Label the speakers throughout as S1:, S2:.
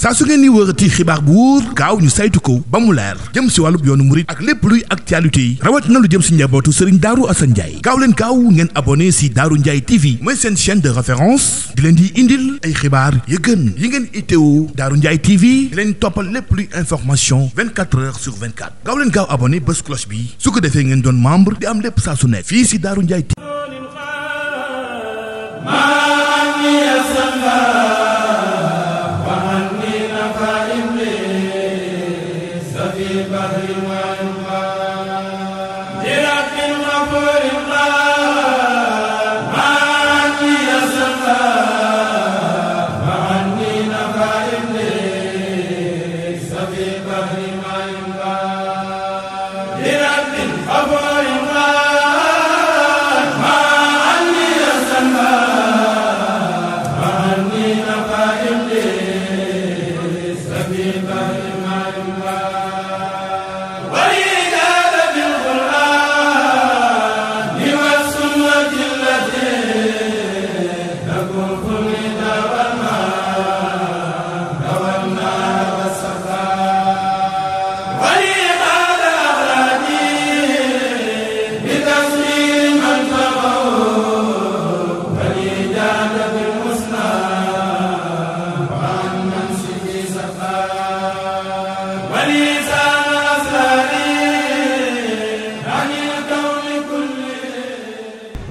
S1: saa su ngeen ni wërati xibaar bu wóor gaaw ñu saytu ko ba mu leer jëm si wàllub yoonu murit ak lépp luy actualité yi rawat na lu jëm si njabootu Serigne Darou Assane Ndiaye gaaw leen gaaw ngeen abonné si Darou Ndiaye TV mooy seen chaîne de référence di leen di indil ay xibaar yu gën yi ngeen itteewu Darou Ndiaye TV di leen toppal lépp luy information 24 heures sur 24 gaaw leen gaaw abonné bés cloche bi su ko defee ngeen doon membre di am lépp saa su ne fii si Darou Ndiaye TV.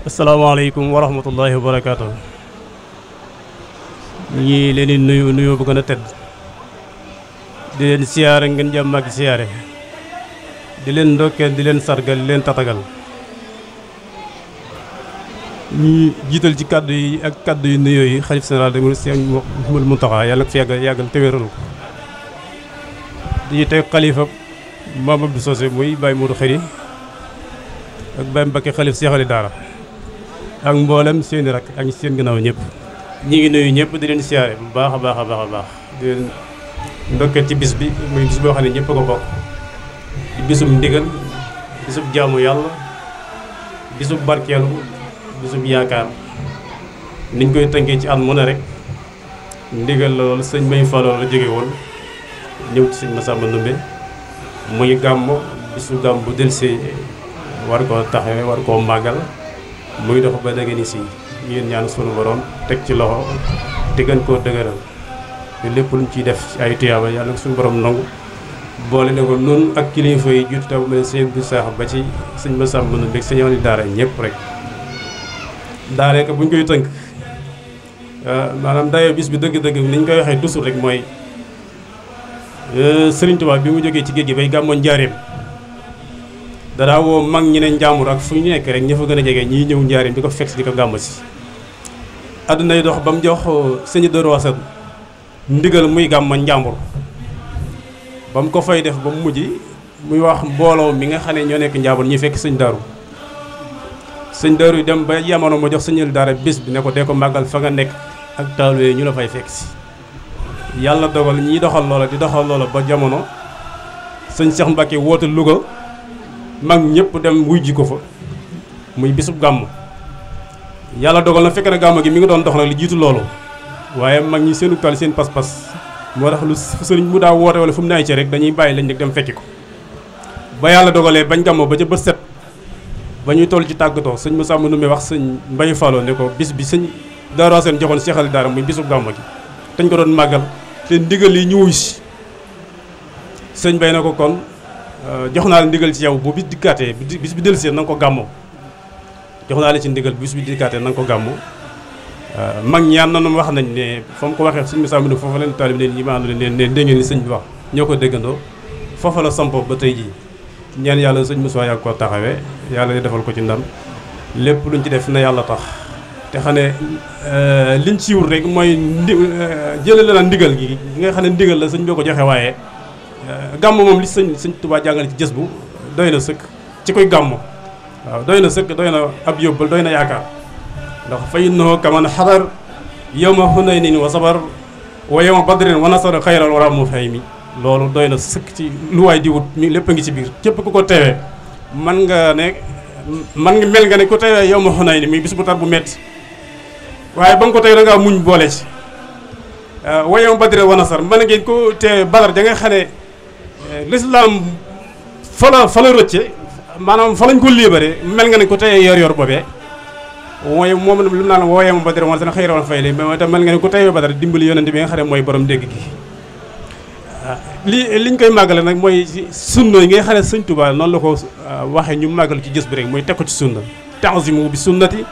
S2: asalaamaaleykum wa rahmatullahi wa barakaatu. ñu ngi leen di nuyu bu gën a tedd di leen siyaare ngeen jàmm ak siyaare di leen ndokkeel di leen sargal di leen tatagal ñu jiital ci kàddu yi ak kàddu yu nuyoo yi xalif général de Mouride Cheikh Mouhamadou Mountakha yàlla na ko fi yàggal te wéral ko di teg xalifa Mame Abdou Socé muy Baye Modou Khari ak Baye Mbacké xalif Cheikh Ali Daara ak mboolem seeni rak ak seen gannaaw ñëpp ñi ngi nuyu ñëpp di leen siyaare bu baax a baax a baax a baax di leen ndokkeel ci bis bi muy bis boo xam ne ñëpp a ko bokk di bisub ndigal bisub jaamu yàlla bisub barkeelu bisub yaakaar niñ koy tënkee ci at mu ne rek ndigal la loolu sëñ Bay Fallo la jóge woon ñëw ci sëñ Massamba Ndumbe muy gàmmo bisu gàmm bu delsee war koo taxawee war koo màggal muy dox ba dëgg ni si ngeen ñaan sunu borom teg ci loxo te gën koo dëgëral te lépp luñ ciy def ci ay tuyaaba yàlla na suñu borom nangu boole ne ko noonu ak kilifa yi juuti taw mel sëñ bu saax ba ci sëñ Massamba Ndumbe sëñ Ali Daara ñëpp rek daanaka buñ koy tënk maanaam dayoo bis bi dëgg-dëgg ni ñu koy waxee toujours rek mooy Sëriñ Tuubaa bi mu jógee ci géej gi bay gàmmoon njaareem danaa woo mag ñi ne njàmbur ak fu ñu nekk rek ña fa gën a jege ñiy ñëw njaareem di ko fekk si di ko gàmm si àdduna yi dox ba mu jox sëñ Darou Assane ndigal muy gàmm njàmbur ba mu ko fay def ba mu mujj muy wax mbooloo mi nga xam ne ñoo nekk njàmbur ñi fekk sëñ Darou sëñ Darou yi dem ba jamono ma jox sëñal dara bés bi ne ko dee ko màggal fa nga nekk ak taalibe ñu la fay fekk si yàlla dogal ñiy doxal loola di doxal loola ba jamono sëñ Cheikh Mbacke woote Louga mag ñëpp dem wuy ji ko fa muy bisub gàmm yàlla dogal na fekk na gàmm gi mi ngi doon dox nag li jiitu loolu waaye mag ñi seenu tal seen pas-pas moo tax lu sëriñ mu daa woote wala fu mu naay ci rek dañuy bàyyi lañ nekk dem fekki ko ba yàlla dogalee bañ gàmmoo ba ca bët set ba ñuy toll ci tàggatoo sëñ Massamba Ndumbe wax sëñ Mbaye Fallo ne ko bis bi sëñ Darou Assane joxoon Cheikh Ali Daara muy bisub gàmm gi dañ ko doon màggal te ndigal yi ñu wuy si sëñ bay na ko kon jox naa la ndigal ci yow bu bis dikkaatee bis bi dellusee na nga ko gàmmoo jox naa la ci ndigal bis bi dikkaatee na nga ko gàmmoo mag ñaan na wax nañ ne fa mu ko waxee sëñ Massamba Ndumbe foofa leen taalib leen ñi ma ànd leen dégg ngeen ni sëñ bi wax ñoo ko déggandoo foofa la sampo ba tey jii ñaan yàlla sëñ Moussa yàgg koo taxawee yàlla defal ko ci ndam lépp luñ ci def na yàlla tax te xam ne liñ ci wut rek mooy jëlale la ndigal gi nga xam ne ndigal la sëñ boo ko joxe waaye gàmm moom li sëñ Tuubaa jàngale ci jës bu doy na sëkk ci koy gàmm waaw doy na sëkk doy na ab yóbbal doy na yaakaar ndax fa innahu kaman xadar yawma hunaynin wa sabar wa yawma badrin wa nasara xayral wara mu fay mi loolu doy na sëkk ci lu waay di wut mi lépp a ngi ci biir képp ku ko teewee man nga mel nga ne ku teewee yawma Hunayn mi bis bu tar bu metti waaye ba nga ko tey da ngaa muñ boole ci wayam badre wa nasar mën ngeen ko te badar da nga xam ne l'islam fa la rëcce maanaam fa lañ ko libéré mel nga ne ko tey yor boobee mooy moom lu mu naan wayam badre wa nasar xëy na fay mais tam mel nga ne ko tey badar dimbali yonent bi nga xam ne mooy borom dégg gi liñ koy màggale nag mooy sunna yi ngay xam ne sëñ Tuubaa noonu la ko waxee ñu màggal ci jës bi rek mooy teg ko ci sunna ta'zimu bi sunnati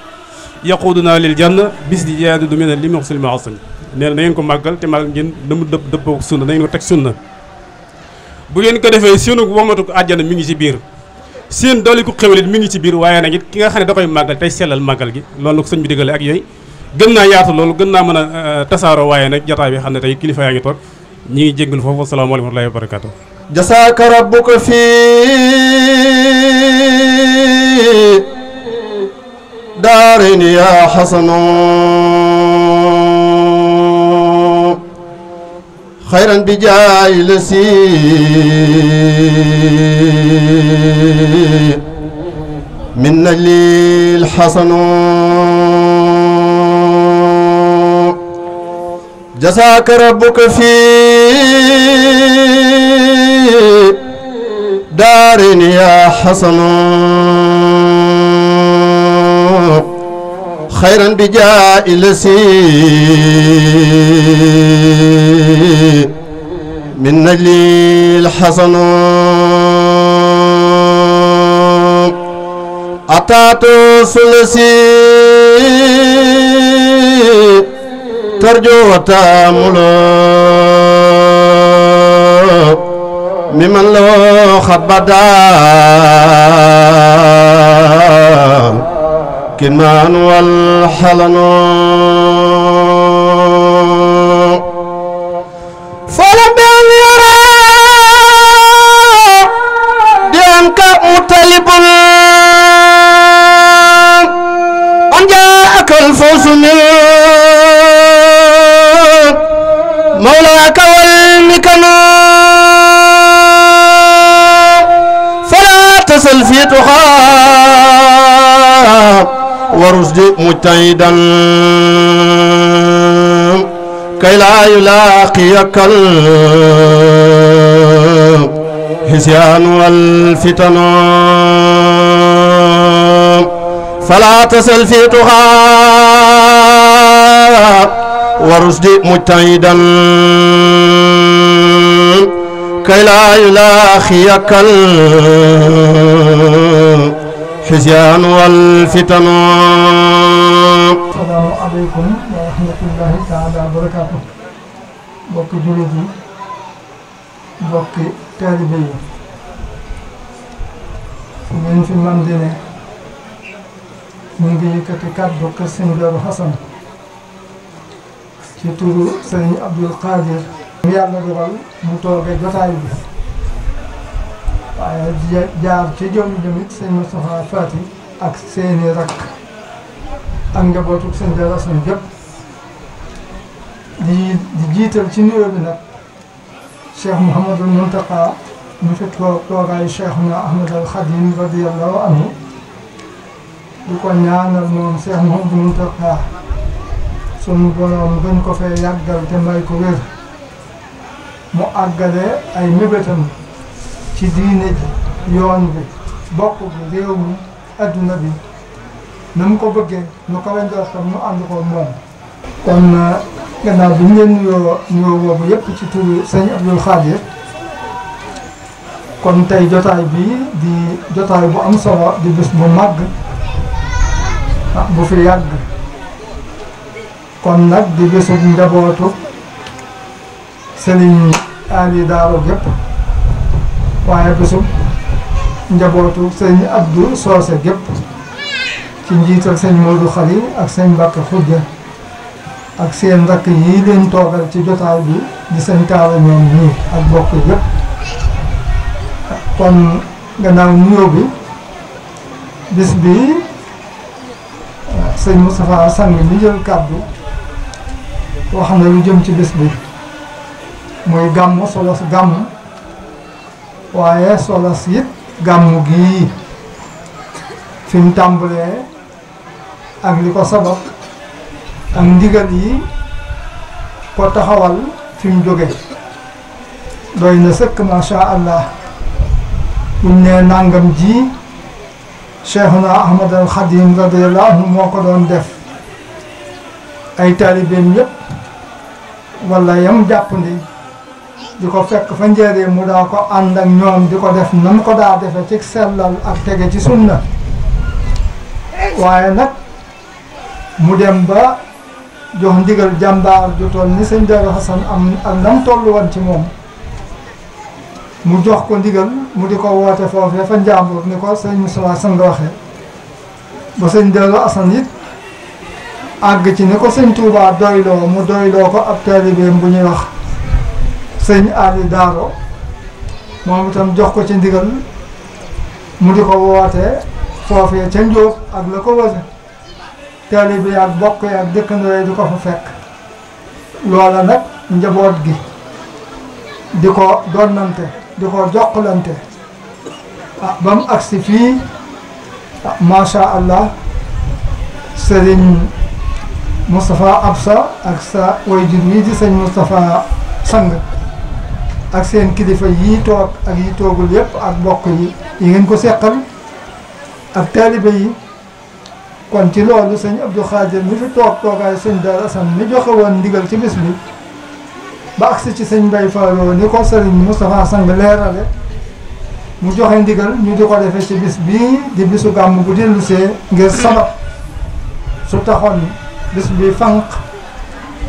S2: yaquduna lil janna bis di yaadu du mel li mu wax sul maasam nee na ngeen ko màggal te màggal ngeen dama dëppoo sunna da ngeen ko teg sunna bu ngeen ko defee seenu wamatu ko àjjana mi ngi ci biir seen doole ko xewalit mi ngi ci biir waaye nag it ki nga xam ne da koy màggal tey sellal màggal gi loolu la ko sëñ bi digale ak yooyu gën naa yaatu loolu gën naa mën a tasaaroo waaye nag jotaay bi xam ne tey kilifa yaa ngi toog ñi ngi jéggal foofu asalaamaaleykum wa rahmatullaahi wa barakaatu
S3: jasaaka rabbuka fi daarayni yaa xasanu xayran bi jaay la si min najlil xasanu jasaaka rabbuka fi daarayni yaa xasanu xayran bi jaay la si min najlil xasanu ataatu sulasi tarjo wataamuloo miman loo xabadaa kinmaan wal xalanoo folam ben yaraa diyan ka mutalibun an jaakal fawsu min مولاك والمكنى فلا تسل في تقى ورشد مجتهدا كي لا يلاقيك الهزيان والفتن فلا تسل في تقى ورشد مجتهدا كي لا يلاقيك الحزيان والفتن.
S4: السلام عليكم ورحمة الله تعالى وبركاته. mbokki jullit yi mbokki taalibe yi fu ngeen fi man di ne ñu ngi yëkkati kàddu kër Sëñ Daaru Xasan ci turu Sëriñ Abdul Qadir mu yàlla dogal mu toogee jotaay bi waaye jaar ci jom jëmit Sëñ Moustapha Fati ak seeni rakk ak njabootu Sëñ Daaru Xasan gépp di jiital ci nuyoo bi nag Cheikh Mouhamadul Muntaqa mu fi toogaayu Cheikhuna Ahmadul Khadim radiyallahu anhu di ko ñaanal moom Cheikh Mouhamadul Muntaqa sunu borom gën ko fee yàggal te may ko wér mu àggale ay mébétam ci diine ji yoon bi bokk bi réew mi adduna bi na mu ko bëggee nu ko wenjortam nu ànd ko moom kon gannaaw bi ñu leen nuyoo boobu yëpp ci turu sëñ Abdul Xaadir kon tey jotaay bi di jotaay bu am solo di bés bu màgg bu fi yàgg kon nag di bésub njabootu Sëriñ Ali Daaro gépp waaye bésub njabootu Sëriñ Abdou Soose gépp ci njiital sëñ Modou Khari ak sëñ Mbàkke Xujja ak seen rakk yi leen toogal ci jotaay bi di sëñ Taala ñoom ñii ak bokk yëpp kon gannaaw nuyoo bi bis bi sëñ Moustapha Sang mi jël kàddu wax na lu jëm ci bis bi muy gàmmu solos gàmmu waaye solos it gàmmu gii fi mu tàmbalee ak li ko sabab ak ndigal yi ko taxawal fi mu jóge doy na sëkk macha allah buñ ne nangam ji Cheikhuna Ahmad al Khadim radiyallahu anhu moo ko doon def ay taalibeem yëpp wala yam jàppandi di ko fekk fa njëriñ mu daa ko ànd ak ñoom di ko def nam ko daa defe ci sellal ak tege ci sunna waaye nag mu dem ba jox ndigal jàmbaar ju toll ni sëñ Darou Hassane am ak nam toll woon ci moom mu jox ko ndigal mu di ko woote foofee fa njàmbur ni ko sëñ Moustapha Sang waxee ba sëñ Darou Hassane it àgg ci ni ko sëñ Touba doyloo mu doyloo ko ab taalibeem bu ñuy wax sëñ Ali Daaro moom itam jox ko ci ndigal mu di ko woote foofee ca Njóob ak la ko wëse taalibe yi ak bokk yi ak dëkkandoo yi di ko fa fekk loola nag njaboot gi di ko donnante di ko jokkalante ba mu agsi fii macha allah sëriñ Moustapha Absa ak sa waajur wi di sëñ Moustapha Sang ak seen kilifa yii toog ak yi toogul yëpp ak bokk yi ngeen ko seqal ak taalibe yi kon ci loolu sëñ Abdou Khadir mi fi toogaayu sëñ Darou Hassane mi joxe woon ndigal ci bis bi ba agsi ci sëñ Mbaye Fallou ni ko sëriñ Moustapha Sang leerale mu joxe ndigal ñu di ko defee ci bis bii di bisu gàmm bu dellusee ngir sabab su taxoon bis bi fànq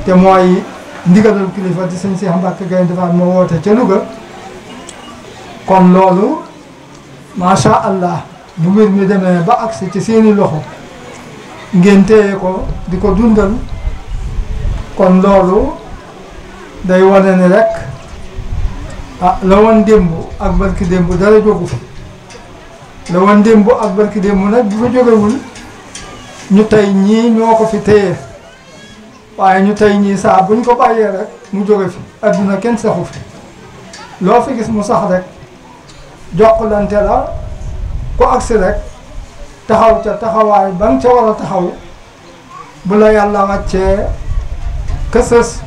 S4: te mooy ndigalul kilifa di sëñ Cheikh Mbacke Gaynde Fatma ma woote ca Louga kon loolu macha allah bu mbir mi demee ba agsi ci seeni loxo ngeen téye ko di ko dundal kon loolu day wane ni rek la woon démb ak barki démb dara jógu fi la woon démb ak barki démb nag bu fa jógewul ñu tey ñii ñoo ko fi téye waaye ñu tey ñii saa buñ ko bàyyee rek mu jóge fi adduna kenn saxu fi loo fi gis mu sax rek jokkalante la ku agsi rek taxaw ca taxawaay ba nga ca war a taxaw bu la yàlla wàccee kësës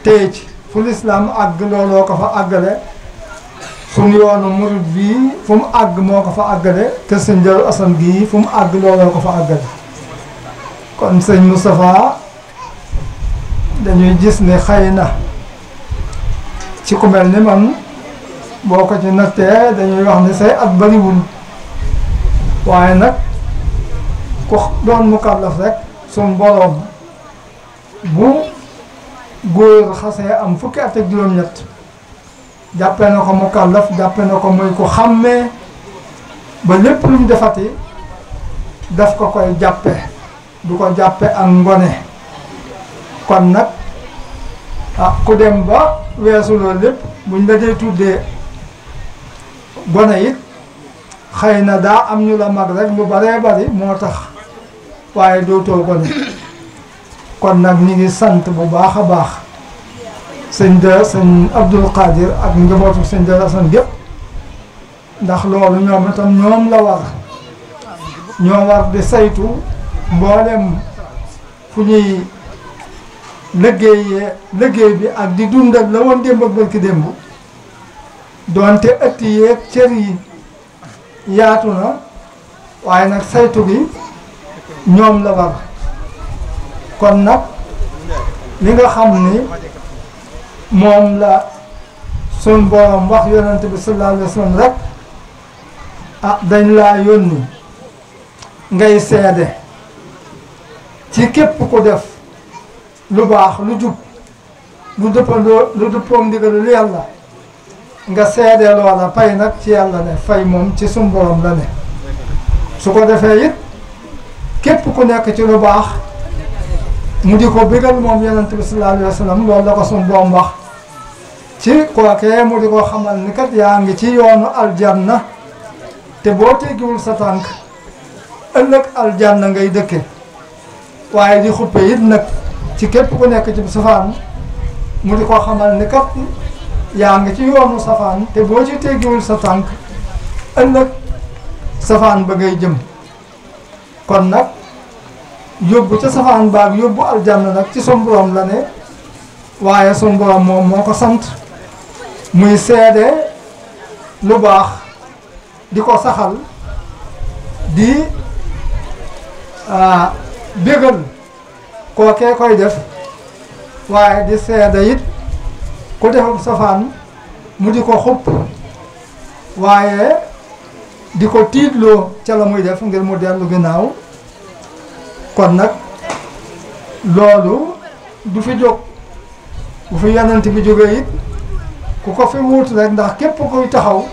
S4: téye ci fu lislaam àgg looloo ko fa àggale suñu yoonu murid bii fu mu àgg moo ko fa àggale te sëñ Darou Hassane gii fu mu àgg looloo ko fa àggale kon sëñ Moustapha dañuy gis ne xëy na ci ku mel ni man boo ko ci nattee dañuy wax ne say at bariwul waaye nag ku doon mukallaf rek suñ boroom bu góor xasee am fukki at ak juróom-ñett jàppee na ko mukallaf jàppee na ko muy ko xàmmee ba lépp lu mu defati daf ko koy jàppe du ko jàppe ak ngone kon nag ku dem ba weesu loolu lépp buñ la dee tuddee gone it xëy na daa am ñu la mag rek lu baree bari moo tax waaye dootoo gone kon nag ñi ngi sant bu baax a baax sëñ Abdou Khadir ak njabootu sëñ Darou Hassane gépp ndax loolu ñoom itam ñoom la war ñoo war di saytu mboolem fu ñuy liggéey bi ak di dundal la woon démb ak barki démb doonte ëtt yeeg cër yi yaatu na waaye nag saytu gi ñoom la war kon nag li nga xam ni moom la sun borom wax yonent bi sallallahu alayhi wa sallam rek dañ laa yónni ngay seede ci képp ku def lu baax lu jub lu dëppoo ndigalu yàlla nga seede loola pay nag ci yàlla ne fay moom ci sun borom la ne su ko defee it képp ku nekk ci lu baax mu di ko bégal moom yonent bi sallallahu alayhi wa sallam loolu la ko sun borom wax ci kookee mu di ko xamal ni kat yaa ngi ci yoonu aljanna te boo teggiwul sa tànk ëllëg aljanna ngay dëkke waaye di xuppe it nag ci képp ku nekk ci safaan mu di ko xamal ni kat yaa ngi ci yoonu safaan te boo ci teggiwul sa tànk ëllëg safaan ba ngay jëm kon nag yóbbu ca safaan baag yóbbu aljanna nag ci sun borom la ne waaye sun borom moom moo ko sant muy seede lu baax di ko saxal di bégal kookee koy def waaye di seede it ku defub safaan mu di ko xupp waaye di ko tiitloo ca la muy def ngir mu dellu ginnaaw kon nag loolu du fi jóg bu fi yonent bi jógee it ku ko fi wuutu rek ndax képp kuy taxaw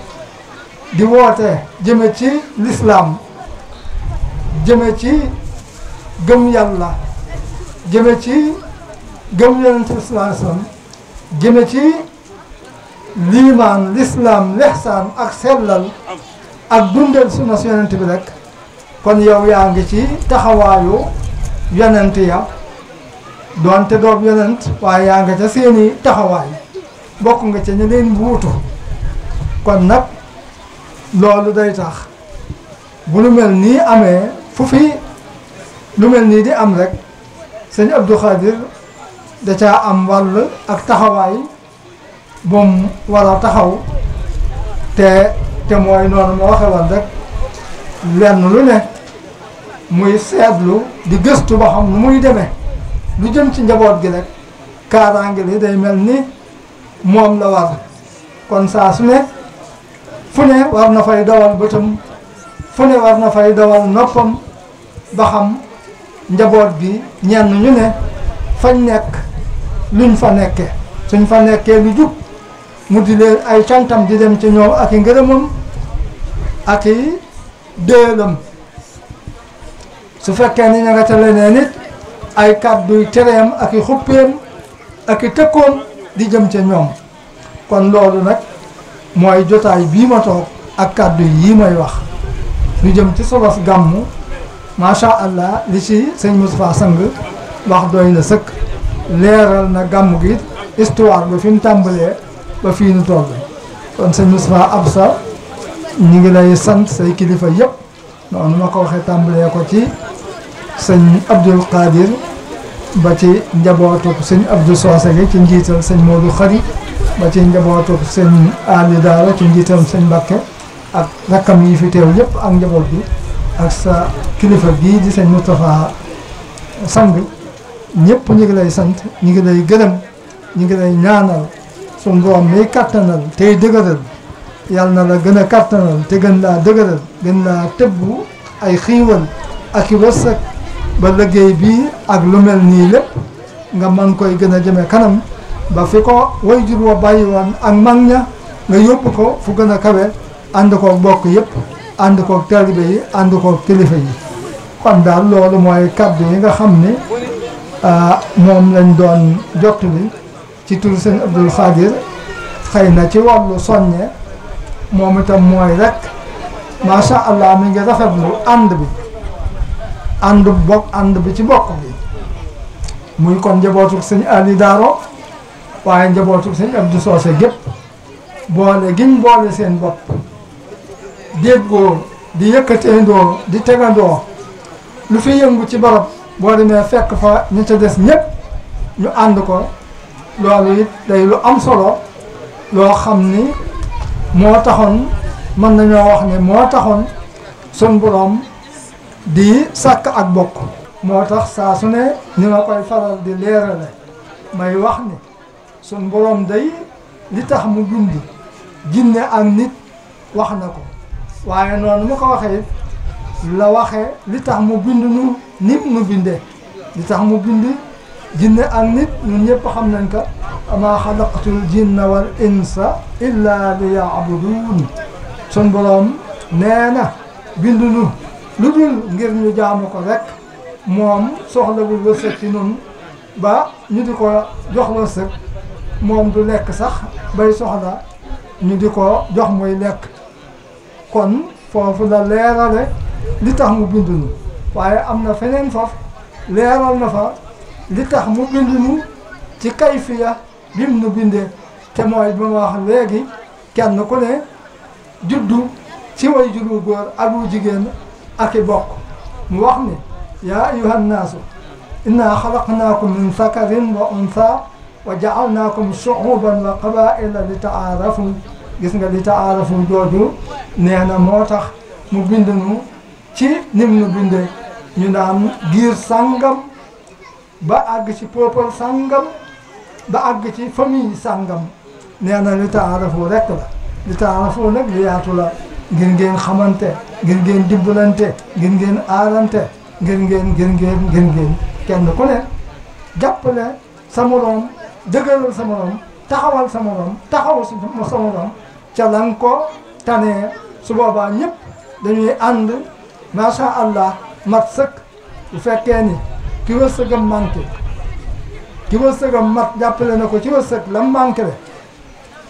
S4: di woote jëme ci lislaam jëme ci gëm yàlla jëme ci gëm yonent bi sallallahu alayhi wasallam jëme ci liimaan lislaam lihsaan ak sellal ak dundal sunna si yonent bi rek kon yow yaa ngi ci taxawaayu yonent ya doonte doob yonent waaye yaa nga ca seeni taxawaay bokk nga ca ñu leen wuutu kon nag loolu day tax bu lu mel nii amee fu fi lu mel nii di am rek sëñ Abdou Khadir da caa am wàll ak taxawaay moom war a taxaw te mooy noonu ma waxe woon rek lenn lu ne muy seetlu di gëstu ba xam nu muy demee lu jëm ci njaboot gi rek kaaraange li day mel ni moom la war kon saa su ne fu ne war na fay dawal bëtam fu ne war na fay dawal noppam ba xam njaboot gi ñenn ñu ne fañ nekk luñ fa nekke suñ fa nekkee lu jub mu di leen ay cantam di dem ci ñoom ak i ngërëmam ak i déelam su fekkee ni ña nga ca leneen nit ay kàdduy tereem ak i xuppeem ak i tëkkoom di jëm ca ñoom kon loolu nag mooy jotaay bii ma toog ak kàddu yii may wax lu jëm ci solos gàmmu macha allah li ci sëñ Moustapha Sang wax doy na sëkk leeral na gàmmu gi histoire ba fi mu tàmbalee ba fii nu toll kon sëñ Moustapha Absa ñu ngi lay sant say kilifa yëpp noonu ma ko waxee tàmbalee ko ci sëñ Abdul Qadir ba ci njabootu sëñ Abdou Socé gi ci njiital sëñ Modou Khari ba ci njabootu sëñ Ali Daara ci njiital sëñ Mbakke ak rakkam yi fi teew yëpp ak njaboot bi ak sa kilifa gii di sëñ Moustapha Sang ñëpp ñu ngi lay sant ñu ngi lay gërëm ñu ngi lay ñaanal suñu borom mi kattanal tey dëgëral yàlla na la gën a kattanal te gën laa dëgëral gën laa tëbbu ay xiiwal ak i wërsëg ba liggéey bii ak lu mel nii lépp nga mën koy gën a jëme kanam ba fi ko waajur wa bàyyi woon ak mag ña nga yóbbu ko fu gën a kawe ànd koog bokk yëpp ànd koog taalibe yi ànd koog kilifa yi kon daal loolu mooy kaddu yi nga xam ni moom lañ doon jottali ci tur sëñ Abdul Khadir xëy na ci wàllu soññe moom itam mooy rek macha allah mi ngi rafetlu ànd bi ci bokk bi muy kon njabootu sëñ Ali Daaro waaye njabootu sëñ Abdou Socé gépp boole giñ boole seen bopp déggoo di yëkkateendoo di tegandoo lu fi yëngu ci barab boo demee fekk fa ñu ca des ñëpp ñu ànd ko loolu it day lu am solo loo xam ni moo taxoon mën nañoo wax ne moo taxoon sun borom di sàkk ak bokk moo tax saa su ne ni ma koy faral di leerale may wax ni sun borom day li tax mu bind jinne ak nit wax na ko waaye noonu mu ko waxee it la waxee li tax mu bind nu nit nu bindee li tax mu bind jinne ak nit ñun ñëpp xam nañ ko ama xalaqtul jinna wal insa illa li ya'budun sun borom nee na bind nu lu dul ngir ñu jaamu ko rek moom soxlawul wërsëg ci nun ba ñu di ko jox wërsëg moom du lekk sax bay soxla ñu di ko jox muy lekk kon foofu la leerale li tax mu bind nu waaye am na feneen foofu leeral na fa li tax mu bind nu ci kayfiya bim nu bindee te mooy bi ma wax léegi kenn ku ne juddu ci way juru góor ak wu jigéen ak i bokk mu wax ni yaa ayyuhan naasu inna xalaqnaakum min zakarin wa untha wa ja'alnaakum shu'uban wa qabaa'ila li ta'aarafu gis nga li ta'aarafu jooju nee na moo tax mu bind nu ci nim nu bindee ñu naan giir sàngam ba àgg ci peuple sàngam ba àgg ci famille sàngam nee na li ta'aarafu rek la li ta'aarafu nag li yaatu la ngir ngeen xamante ngir ngeen dimbalante ngir ngeen aarante ngir ngeen kenn ku ne jàppale sa moroom dëgëral sa moroom taxawal sa moroom taxaw sa moroom ca lan ko tanee su boobaa ñëpp dañuy ànd macha allah mat sëkk bu fekkee ni ki wërsëgam manqué ki wërsëgam mat jàppale na ko ci wërsëg lam manqué le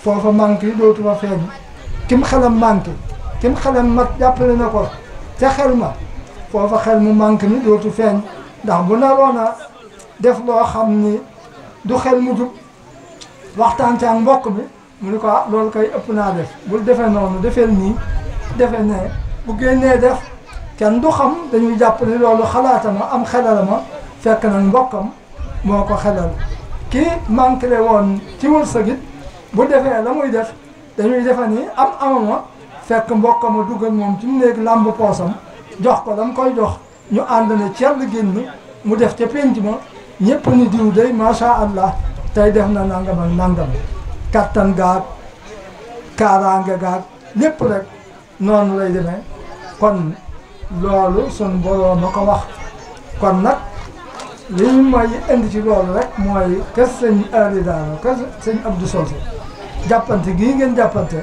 S4: foofa manqué yi dootuma feeñ kim xelam manqué kim xelam mat jàppale na ko ca xel ma foofa xel mu manqué ni dootu feeñ ndax bu naroon a def loo xam ni du xel mu jub waxtaan ca mbokk mi mu ni ko loolu kay ëpp naa def bul defee noonu defeel nii defe ne bu génnee def kenn du xam dañuy jàpp ni loolu xalaatama am xelal ma fekk nag mbokkam moo ko xelal kii manqué woon ci wërsëg it bu defee la muy def dañuy defe ni am amama fekk mbokkam a dugg ak moom ci mu néeg làmb poosam jox ko dam koy jox ñu ànd ne cell génn mu def ca pénc ma ñëpp ni diw day macha allah tey def na nangam ak nangam kattan gaag kaaraange gaag lépp rek noonu lay demee kon loolu sun boroom a ko wax kon nag li ñu may indi ci loolu rek mooy kës sëñ Ali Daara kës sëñ Abdou Socé jàppante gii ngeen jàppante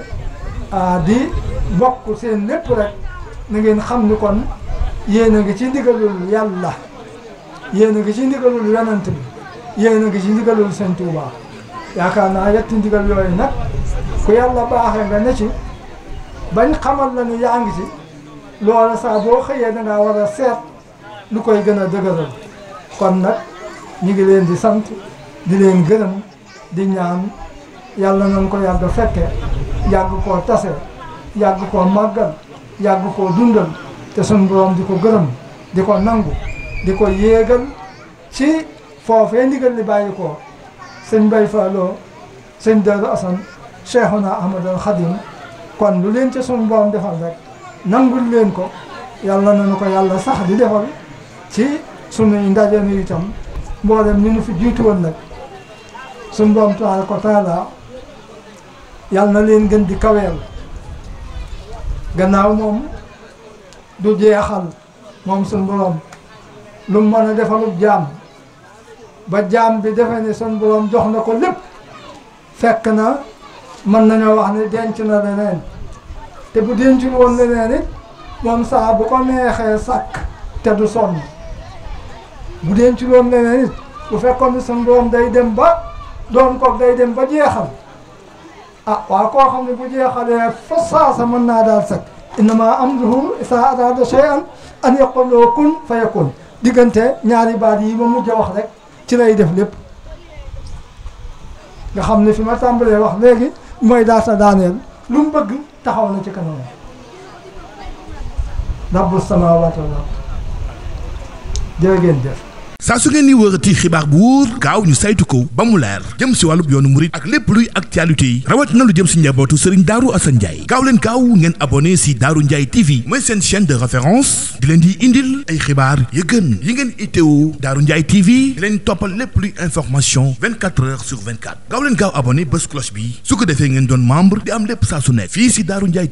S4: di bokk seen lépp rek na ngeen xam ni kon yéen a ngi ci ndigalul yàlla yéen a ngi ci ndigalul yonent bi yéen a ngi ci ndigalul sëñ Tuubaa yaakaar naa yetti ndigal yooyu nag ku yàlla baaxee nga ne ci bañ xamal la ni yaa ngi ci loola saa boo xëyee da ngaa war a seet lu koy gën a dëgëral kon nag ñu ngi leen di sant di leen gërëm di ñaan yàlla nañ ko yàgg fekke yàgg koo tase yàgg koo màggal yàgg koo dundal te sun borom di ko gërëm di ko nangu di ko yéegal ci foofee ndigal li bàyyi ko sëñ Mbay Falloo sëñ Daaru Asan Cheikhuna Ahmadul Xadim kon lu leen ca sun borom defal rek nangul leen ko yàlla nañu ko yàlla sax di defal ci sunuy ndaje nu itam mboolem ñu nu fi jiitu woon nag sun borom tabaaraka wa taala yàlla na leen gën di kaweel gannaaw moom du jeexal moom sun borom lu mu mën a defalub jaam ba jaam bi defe ne sun borom jox na ko lépp fekk na mën nañoo wax ne denc na leneen te bu dencul woon leneen it moom saa bu ko neexee sàkk te du sonn bu dencul woon leneen it bu fekkoon ne sun borom day dem ba doon ko day dem ba jeexal waa koo xam ne bu jeexalee fa saasa mën naa daal sëkk innama amruhu isaa araada shay'an an yaqula lahu kun fayakun diggante ñaari baat yi ma mujj a wax rek ci lay def lépp nga xam ne fi ma tàmbalee wax léegi mooy daata daaneel lu mu bëgg taxaw na ci kanam rabbu samaawaati wal ard jërë ngeen jëf
S1: saa su ngeen ni wërati xibaar bu wóor gaaw ñu saytu ko ba mu leer jëm si wàllub yoonu murit ak lépp luy actualité yi rawat na lu jëm si njabootu Serigne Darou Assane Ndiaye gaaw leen gaaw ngeen abonné si Darou Ndiaye TV mooy seen chaîne de référence di leen di indil ay xibaar yu gën yi ngeen itteewu Darou Ndiaye TV di leen toppal lépp luy information 24 heures sur 24 gaaw leen gaaw abonné bés cloche bi su ko defee ngeen doon membre di am lépp saa su nekk fii si Darou Ndiaye